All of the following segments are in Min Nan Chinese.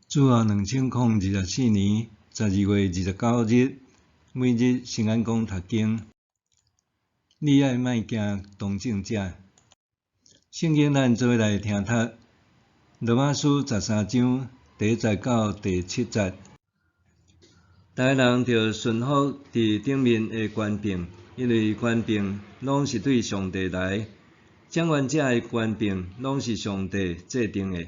主後2024年12月29日，每日新眼光讀經。你愛莫驚當政者。聖經咱做伙來聽讀羅馬書十三章第一節到第七節。逐个人著順服佇頂面的權柄，因為權柄攏是對上帝來，掌權者的權柄攏是上帝制定的，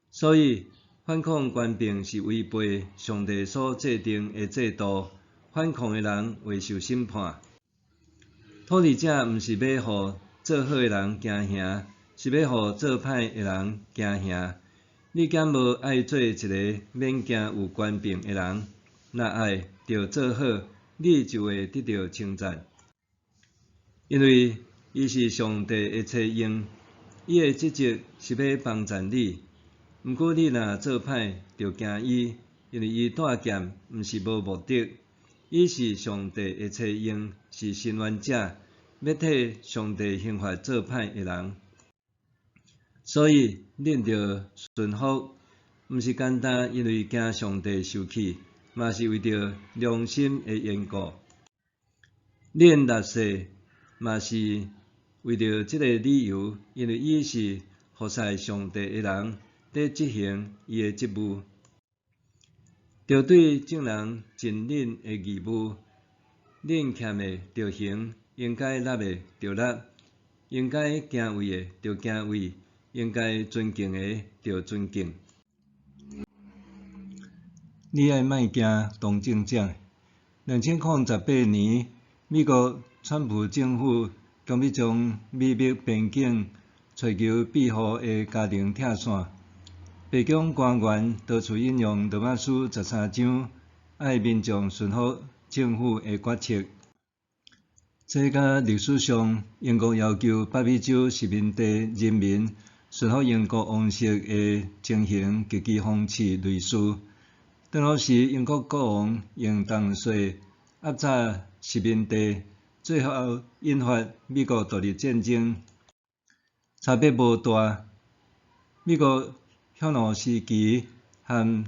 所以反抗權柄是違背上帝所制定的制度，反抗的人會受審判。統治者毋是欲予做好的人驚嚇，是欲予做歹的人驚嚇。你敢無愛做一个免驚有權柄的人？若愛，就做好，你就會得著稱讚。因為伊是上帝的差用，伊的職責是欲幫贊你。毋過你若做歹，就驚伊，因為伊帶劍毋是無目的。伊是上帝的差用，是伸冤者，欲替上帝刑罰做歹的人。所以，恁著順服，毋是干焦因為驚上帝受氣，嘛是為著良心的緣故。恁立誓嘛是為著這个理由，因為伊是服侍上帝的人，佇執行伊的職務。著對眾人盡恁的義務，恁欠的著還，應該納的著納，應該敬畏的著敬畏，應該尊敬的著尊敬。你愛莫驚當政者。2018年，美國川普政府強欲將美墨邊境尋求庇護的家庭拆散。白宮官員多處引用羅馬書十三章，愛民眾順服政府的決策。這佮歷史上英國要求北美洲殖民地人民順服英國王室的情形極其諷刺類似。當時英國國王用重稅壓榨殖民地，最後引發美國獨立戰爭。差別無大。美國蓄奴時期和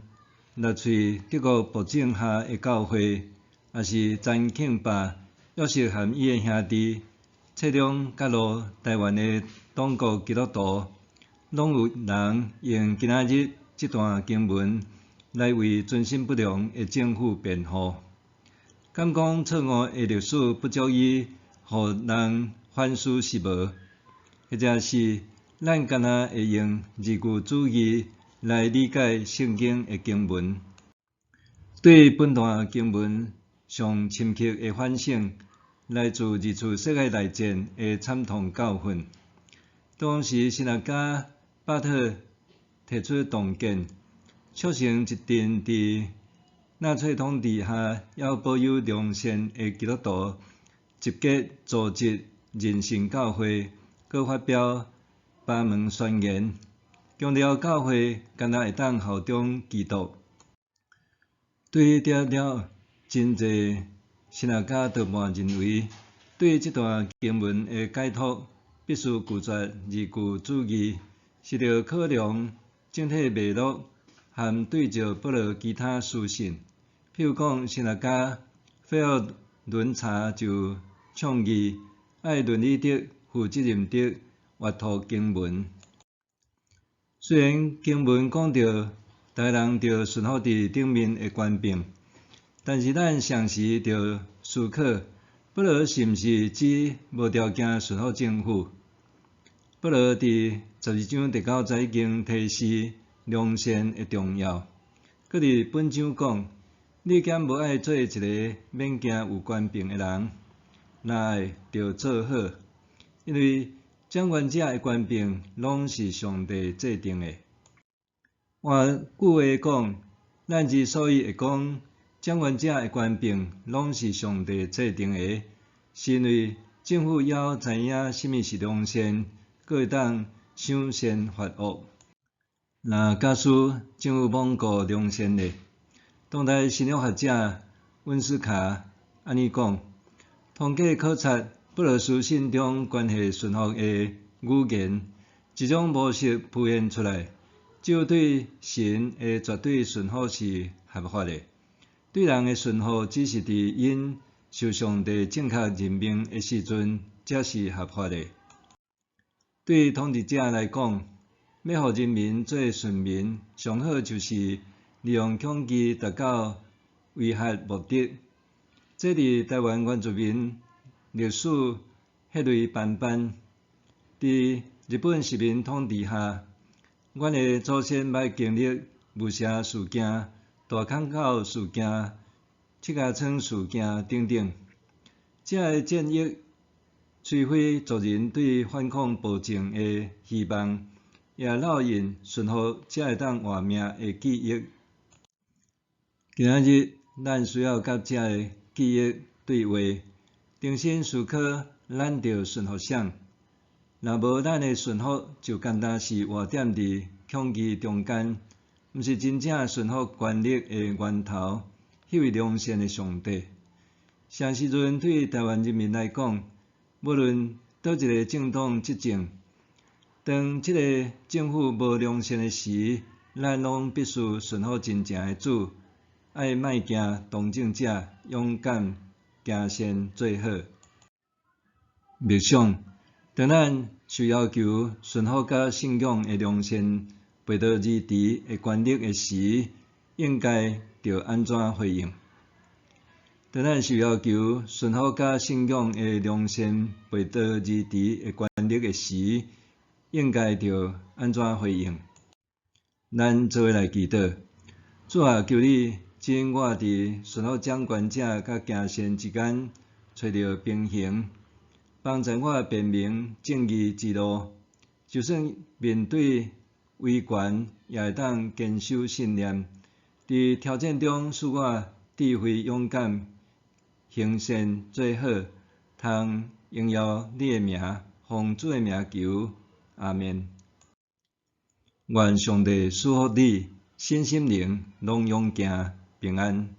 納粹德國暴政下的教會，抑是陳慶霸約瑟和伊的兄弟冊兩揭露台灣的黨國基督徒，攏有人用今仔日這段經文來為存心不良的政府辯護。敢講錯誤的歷史不足以予人反思是無？或者是咱敢若會用字句主義來理解聖經的經文？對本段經文上深刻的反省，來自二次世界大戰的慘痛教訓。當時神學家巴特提出洞見，促成一陣佇納粹統治下猶保有良善的基督徒集結組織仁聖教會，閣發表巴門宣言，強調教會干焦會當效忠基督。對這了，真濟神學家多半認為，對這段經文的解讀必須拒絕字句主義，是著考量整體脈絡和對照保羅其他書信。譬如講，神學家費奧倫查就倡議愛倫理的、負責任的閱讀經文。雖然經文講著逐个人著順服佇頂面的權柄，但是咱常時著思考，保羅是毋是指無條件順服政府？保羅佇12章第九節已經提示良善的重要，閣佇本章講，你敢無愛做一个免驚有權柄的人？若愛，就做好，因為掌權者的權柄攏是上帝制定的。換句話講，咱之所以會講掌權者的權柄攏是上帝制定的，是因為政府猶知影啥物是良善，閣會當賞善罰惡。若假使政府罔顧良善咧，當代神學學者溫斯卡按呢講：通過考察保羅書信中關係順服的語言，這種模式浮現出來。只有對神的絕對順服是合法的。對人的順服只是佇𪜶受上帝正確任命的時陣，才是合法的。對統治者來講，欲予人民做順民，上好就是利用恐懼達到威嚇目的。這佇臺灣原住民歷史血淚斑斑。佇日本殖民統治下，阮的祖先捌經歷霧社事件、大崁口事件、戚家村事件等等。這个戰役摧毀族人對反抗暴政的希望，也烙印順服才會當活命的記憶。今仔日，咱需要佮這个記憶對話，重新思考咱著順服啥。若無咱的順服，就敢若是活踮佇恐懼中間，毋是真正順服權力的源頭，彼位良善的上帝。啥時陣對臺灣人民來講，無論佗一个政黨執政，當這个政府無良善的時，咱攏必須順服真正的主，愛莫驚當政者，勇敢行善做好。默想，當咱受要求順服佮信仰的良善背道而馳的權力的時，應該著按怎回應？當咱受要求順服佮信仰的良善背道而馳的權力的時，應該著按怎回應？咱做伙來祈禱。主啊，求你指引我佇順服掌權者佮行善之間揣著平衡，幫助我辨明正義之路。就算面對威權，也會當堅守信念。佇挑戰中，賜我智慧、勇敢、行善做好，通榮耀你的名，奉主的名求，阿們。願上帝賜福你，身心靈攏勇健平安。